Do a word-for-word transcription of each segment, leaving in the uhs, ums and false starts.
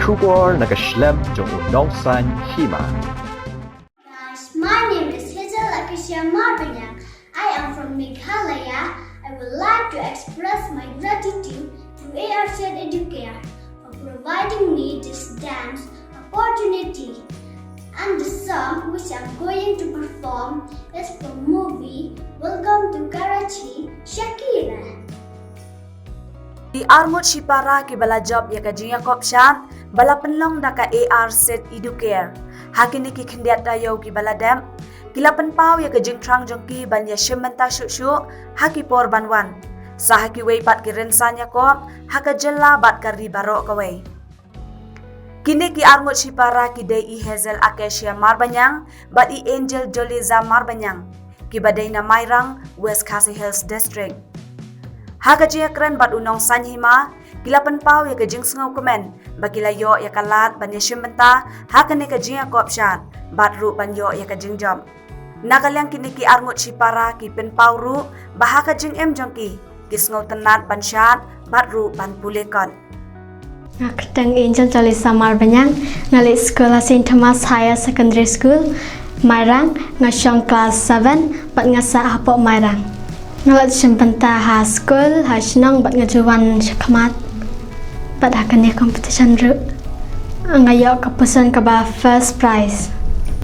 Khubor na ka shlem jong u nongsaiñ hima. Guys, my name is Hazel Acacia Marbaniang. I am from Meghalaya. I would like to express my gratitude to A R Z Educare for providing me this dance opportunity. And the song which I'm going to perform is from movie Welcome to Karachi, Shakira. Ki arngut shipara kiba la jop ïa ka jingïakop shad ba la pynlong da ka A R Z Educare ha kine ki khyndiat taïew kiba la dep, ki la pynpaw ïa ka jingthrang jong ki ban ïashim bynta shuh shuh ha ki por ban wan, sa ha kiwei pat ki rynsan ïakop ha ka jylla bad ka ri baroh kawei. Kine ki arngut shipara ki dei i Hazel Acacia Marbaniang bad i Angel Joliza Marbaniang, kiba dei na Mairang, West Khasi Hills District. Ha ka jingïakren bad u nongsaiñ hima, ki la pynpaw ïa ka jingsngewkmen ba ki la ïoh ïa ka lad ban ïashim bynta ha kane ka jingïakop shad bad ruh ban ïoh ïa ka jingjop. Na ka liang kine ki arngut shipara ki pynpaw ruh ba ha ka jingim jong ki, ki sngewtynnat ban shad bad ruh ban pule kot. Nga kyrteng Angel Jolisa Marbaniang, nga leit skul ha Saint Thomas Higher Secondary School, Mairang, nga shong klas seven bad nga sah hapoh Mairang. Nga la shim bynta ha skul, ha shnong bad nga ju wan shakhmat. Bad ha kane competition ruh nga ïoh ka position kaba first prize.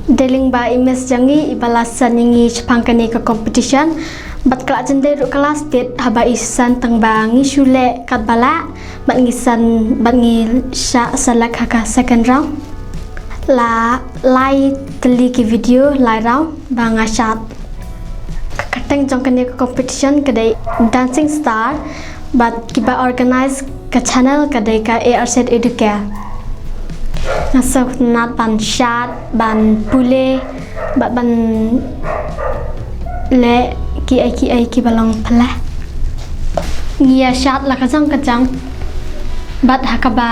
Dei lyngba i miss jong ngi iba la send ïa ngi shaphang kane ka competition. Bad ka la jyndei ruh ka la state haba i send tang ba ngi shu leh katba lah bad ngi send bad ngi shah select ha ka second round. La lai tylli ki video lai round ba nga shad. Ka kyrteng jong kane ka competition ka dei Dancing Star bad kiba organize ka channel ka dei ka A R Z Educare. Nga sngewtynnat ban shad, ban pule bad ban leh kiei kiei kiba long phylla. Ngi ïa shad la ka jong ka jong bad ha kaba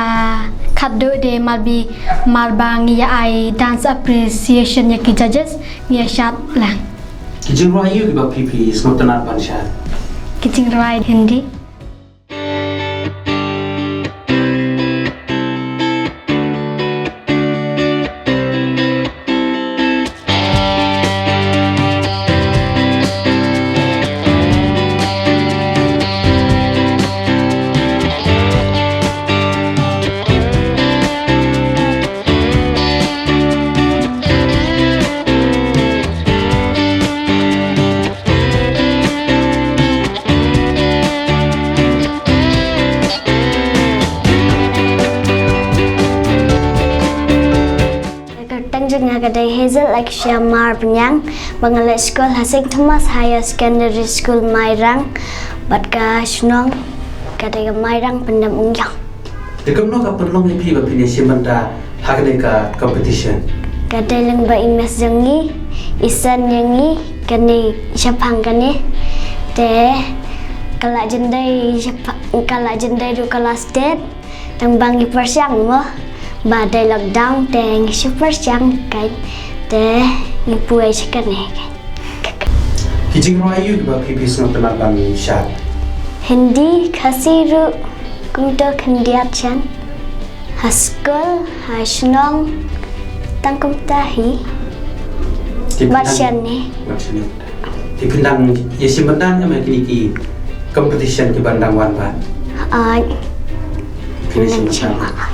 khatduh de mar ba, mar ba ngi ïa ai dance appreciation ïa ki judges, ngi ïa shad lang. Ki jingrwai aïu kiba phi, phi sngewtynnat ban shad? Ki jingrwai Hindi. Ka kyrteng jong nga ka dei Hazel Acacia Marbaniang, ba nga leit skul ha Saint Thomas Higher Secondary School Mairang, bad ka shnong ka dei ka Mairang Pyndam Umïong. Te kumno ka pynlong ïa phi ba phin ïashim bynta ha kane ka competition? Ka dei lyngba i miss jong ngi i send ïa ngi kane shaphang kane. Te ka la jyndei shapha-, ka la jyndei ruh ka la state. Tang ba ngi pyrshang mo, ba dei lockdown te ngi shu pyrshang kein, te ngi poi sha kane kein. Ki jingrwai aïu kiba phi, phi sngewtynnat ban shad? Hindi, Khasi ruh, kumto khyndiat shen. Ha skul, ha shnong, tang kumta hi. Te phi dang, bad shane. Bad shane. Te phi dang ïashim bynta ne em ha kine ki competition kiban dang wan bha? Ai. Phi dang shim bynta.